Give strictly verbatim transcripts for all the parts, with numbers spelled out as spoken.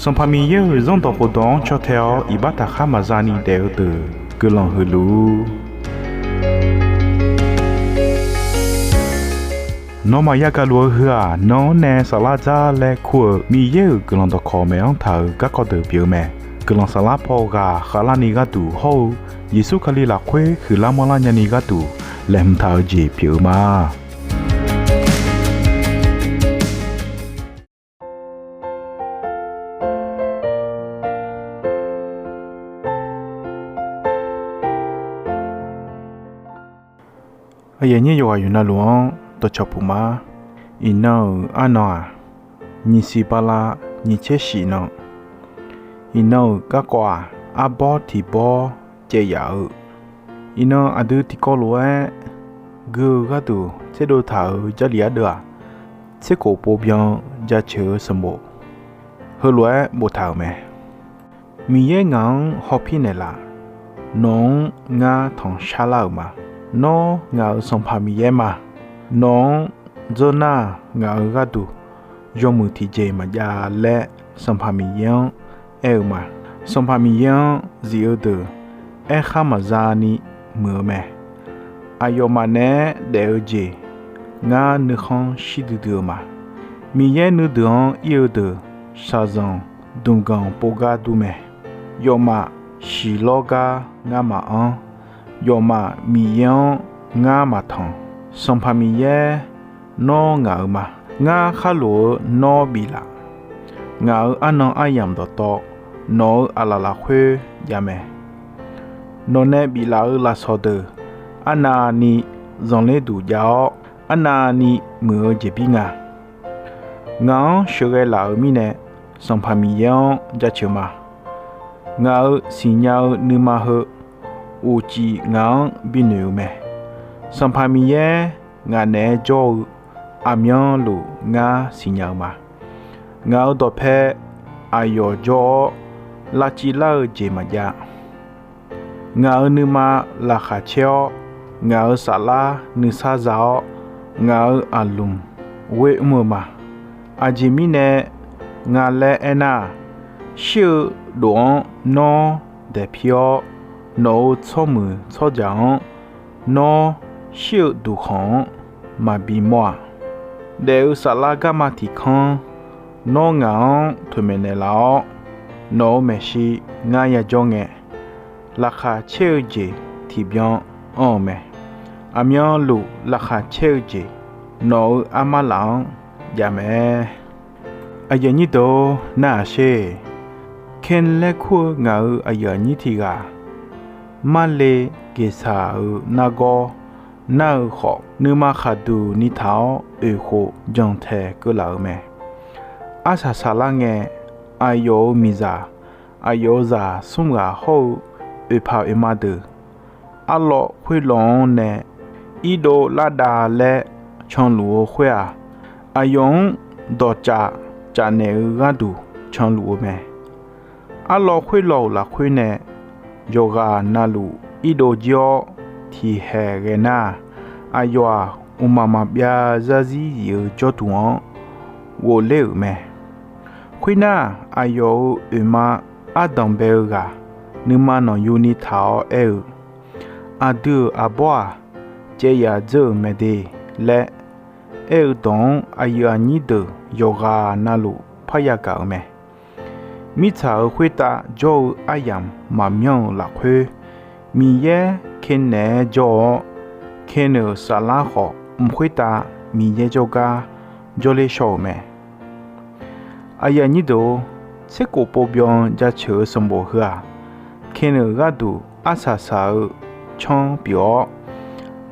Sanqpaq Miqyaer-euq Zanrdawq khofdawq-anr caw tae-awr iqbax taqkhar maqza ni daef-eu deuq guiqlanq huiq luf-ur. Nawmaf yagaq luf-eu heu-aq, nan-anr nae saflar dzar laer kur-euq Miqyaer-euq guiqlanq dawqkawq maeq-anr taq-euq garkawv deuq pyeuf-eu mae. Guiqlanq saflar paw ghaq khavlarni gharduq hawr-eu Yeqsur Kali lafkhoer huiqlar manrlar nyani gharduq laeqhmq taq-eu jeq pyeuf-eu ma. Aqyuif aqnyir yawqghaq yawqnavluf-anr dawqcawq puq ma. Iqnan-euq arnan-aq, nyiq siq bala nyiq tser shif nan. Iqnan-euq garkawv-aq, arbawr tiq bawr caev yaf-eu. Iqnan aqdui tiqkawv lof-aer gui-eu gharduq tserdov taq-euq Jarlif ardeuv-aq, tserkhof pov byan jaceuq-eu sanqbof heulof-aer boftaq-euq mae. Miqyaer ngaq-anr hawpir naeqlaf. Nawq-anr ngar tanqshar lar-euq ma. Nawr ngaq-euq Sanqpaq Miqyaer ma. Nawq-anr dzeur nar-aq, ngaq-euq gharduq yawmuiq tiqjeq maqjav laer Sanqpaq Miqyaer-anr aer-eu ma. Sanqpaq Miqyaer-anr zif-eu deuq aerkhar maqza ni muiq-eu mae. Aqyawfmaf naeq-aer daef-eu jeq ngar nuikhanr shir duidui-eu ma. Miqyaer nuideuq-anr ir-eu deuq shaqzanq dmqganq pov gar dur mae. Yawfmaf shiq lawr gar ngar maqanr. Yawfmaf Miqyaer-anr ngar maqtanq. Sanqpaq Miqyaer, nawr ngaq-euq ma. Ngar khar lof-eu nawr biflaf. Ngaq-euq arnan aryamq dawqtawv nawq-euq aqlaf lafkhoer jav mae. Nawq nae biflaf-eu lafsawq deuq arnavni zanqler duq jav-awr, arnavni muiq-eu jeq bir nga. Ngaq-anr sheuqghae laf-euq mirnae, Sanqpaq Miqyaer-anr jaceuq ma. Ngaq-euq siqnya-eu nuima heu uqcif ngaq-anr binoeq-eu mae. Sanqpaq Miqyaer ngaq naeq-aer jawr-eu aqmyanluf ngar siqnya-eu ma. Ngaq-euq dawqpae aqyawf jawr-awr, lavciv lar-eu jeq maqjav. Ngaq-euq nuima laqkhaq caer-awr, ngaq-euq saflar nuisar za-awr, ngaq-euq aqlmq ghoer mr-eu ma. Aqjeq mirnae nga laer aernar-aq, shir-eu dof-anr nawr daeqpir-awr, nawq-euq tsawrmuiq tsawrjaq-anr nawr shir-eu duqkhanq-anr maqbi mawr-aq, daef-eu saflar garma tiq kanr nawr ngaq-anr toeqmaeq naeqlaf-awr, nawq-euq maeqshi ngar yajawr ngae, laqkhaq caer-eu jeq tiqbyan anr-eu mae. Aqmyanluf laqkhaq caer-eu jeq nawq-euq armar laf-anr jav mae. Aqyuif aqnyir deuq-or, nar-aq sher. Cain laer kur-eu ngaq-euq aqyuif aqnyir tiq ghaq, Marle Geqsaq-euq nargawr nar-eu khawf, nuima khaqduq ni taq-awr oeq khof janqtaeq keuv laf-euq mae. Arsaq saqlar ngae, aqyawf-euq miqzaq, aqyawf-euq zaq smr ghaq hawr-eu oeqpaq oeqma deuq, arlawv khoerlawv-anr nae irdov lar dav laer canluf-eu khoer-aq, aqyawf-anr dawqcaf caf naeq-eu gharduq canluf-eu mae. Arlawv khoerlawv-euq lafkhoer nae yawqghaq navluf irdov jir-awr tiqhaeq ghae nar-aq, aqyawf-aq, mqmaq maqbyav zarzir zif-eu jawrduq-anr ghofler-euq mae. Khoernar, aqyawf-euq oeqma ardanq bae-eu ghaq nuima nanqyuni taq-awr aer-eu, Aqdui-euq arbawr-aq, caev yaf dzeur-euq mae de laer aer-eu dawq-anr aqyuif aqnyir deuq yawqghaq navluf parya gaq-euq mae. Mirtsaq-euq khoertav jawr-eu aryamq maqmyanr-euq lafkhoer, Miqyaer Cain naeq-aer jawr-awr, Cain-euq saflar khawf mq khoertav Miqyaer jawrgar jawrler shaw-euq mae. Aqyuif aqnyir deuq-or, tserkhof pov byan jaceuq-eu sanqbof heu-aq, Cain-euq gharduq arsaq saq-eu canr pyeuf-awr,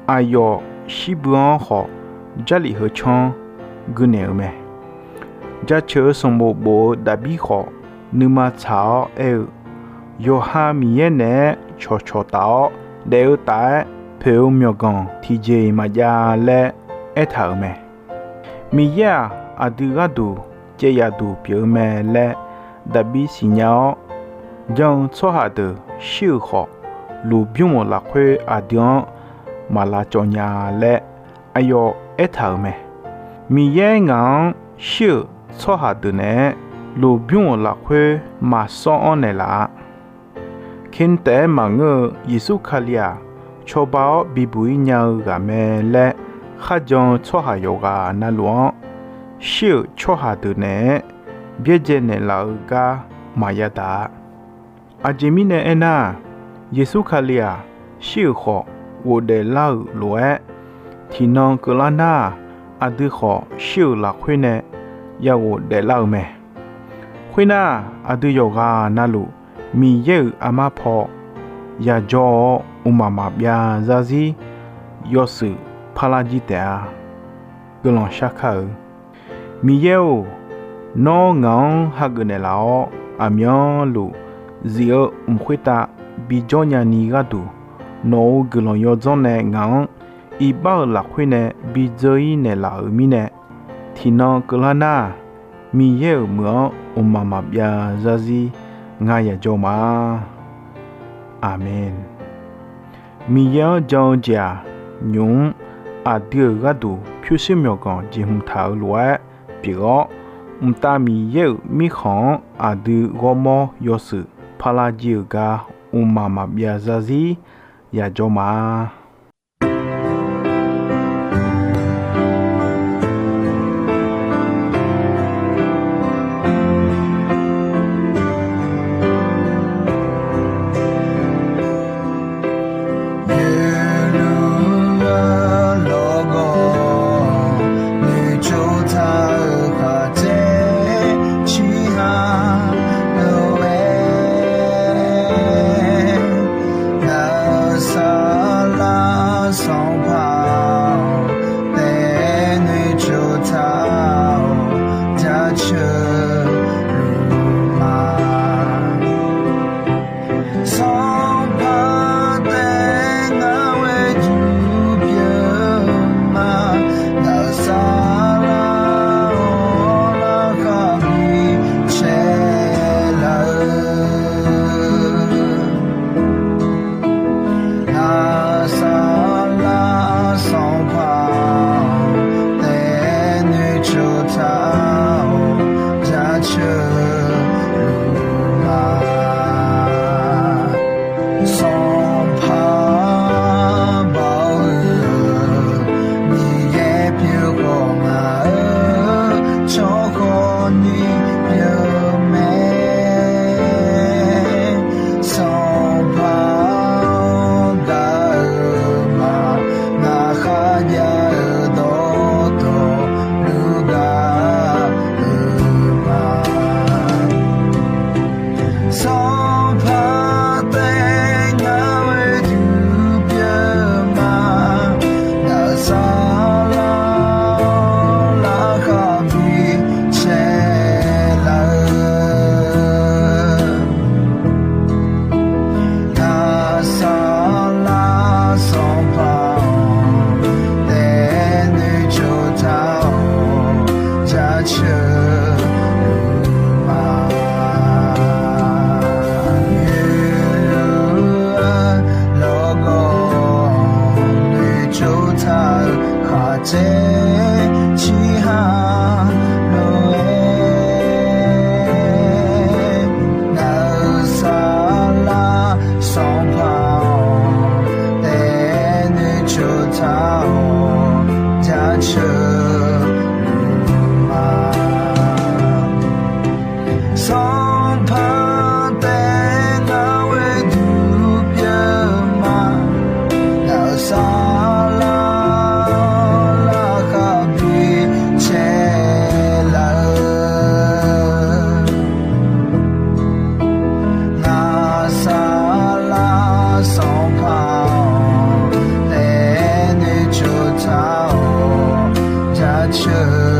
aqyawf shir bui-anr khawf, Jarlif heu canr gui naeq-euq mae. Jaceuq-eu sanqbof bof-eu Daqbir khawf, nuima tsaq-awr aer-eu, Yawqha Miqyaer naeq-aer cawqcawq taf-awr daef-eu taf-aer poeq-eu myawqganq tiqjeq-iq maqjav laer aertaq-euq mae. Miqyaer-aq, aqdui gharduq caev yaf duq pyeuf-eu mae laer Daqbir siqnya-awr, jan-eu tsawrhaq deuq shir-euq khawf, lmqbymr-euq lafkhoer aqdui-anr maq lavcawv nya laer aqyawf aertaq-euq mae. Miqyaer ngaq-anr shir-euq tsawrhaq deuq naeq-aer lmqbymr-euq lafkhoer maqsawr-anr naeqlaf-a. Kheqnmr taef-aer maqngeur-eu Yeqsur Kali-aq, cawba-awr bibuq-ir nya-eu ghaq mae laer kharjan-eu tsawrhaq yawqghaq navluf-anr, shir-euq tsawrhaq deuq naeq-aer byaerdzae naeqlaf-eu gar maqya daq-a. Aqjeq mirnae aernar-aq, Yeqsur Kali-aq, shir-euq khawf ghofdaef lar-euq lof-aer, tiqnan keuvlar nar-aq, aqdui khawf shir-euq lafkhoer nae ya ghofdaef lar-eu mae. Khoernar, aqdui yawqghaq navluf Miqyaer-euq armar paw yajawr-awr, mqmaq maqbyav zarzir yawshuif parlar jir taef-a. Guiqlanq shar kar-eu Miqyaer-or, nawr ngaq-anr hageuf naeqlaf-awr, aqmyanluf zif-eu mq khoertav bijawr nyani gharduq, nawq-euq guiqlanq yawdzanr nae ngaq-anr iqbax-euq lafkhoer nae bidzeur-ir naeqlaf-euq mirnae, tiqnan keuvlar nar-aq, Miqyaer-euq meuq-anr mqmaq maqbyav zarzir ngar yajawr ma. Aqmeq. Miqyaer-anr jan-eu jeq-aq, nymq-mr aqdui-euq gharduq pyurshuir myawqganq jeqhmq taq-euq lof-aer pyeuf-awr, Mqtav Miqyaer-euq mirkhanq-anr aqdui ghawrmawr yawshuif parlar jir-euq gar mqmaq maqbyav zarzir yajawr ma. Yeqluq-eu lawrgawv noeqtsov taq-euq khaqdzer ciqha lof-aer, Naqsaqlaq Sanqpaq-awq, taef noeqtsov taq-awq, jaceuq luf ma. Sanqpaq taef ngar ghoe duq pyeuf ma. Naqsaqlaq-awr, larkhaq bi caev laf-eu Naqsaqlaq Sanqpaq-awq, taef noeqtsov taq-awq, jaceuq luf ma. Sanqpaq baoq-eu Miqyaer pyeuf khawf ngaq-euq tsawrhawq ni pyeuf mae. Sanqpaq-awr gaq-euq ma, ngaq kharjav-eu dawqtawvluf gaq-euq ma. Sanqpaq taef ngar ghoe duq pyeuf ma. Naqsaqlaq-awr, larkhaq bi caev laf-eu Naqsaqlaq Sanqpaq-awq, taef noeqtsov taq-awq, jaceuq luf ma. Yeqluq-eu lawrgawv noeqtsov taq-euq khaqdzer ciqha lof-aer, Naqsaqlaq Sanqpaq-awq, taef noeqtsov taq-awq, jaceuq luf ma. Sanqpaq taef ngar ghoe duq pyeuf ma. Naqsaqlaq-awr, larkhaq bi caev laf-eu Naqsaqlaq Sanqpaq-awq, taef noeqtsov taq-awq, jaceuq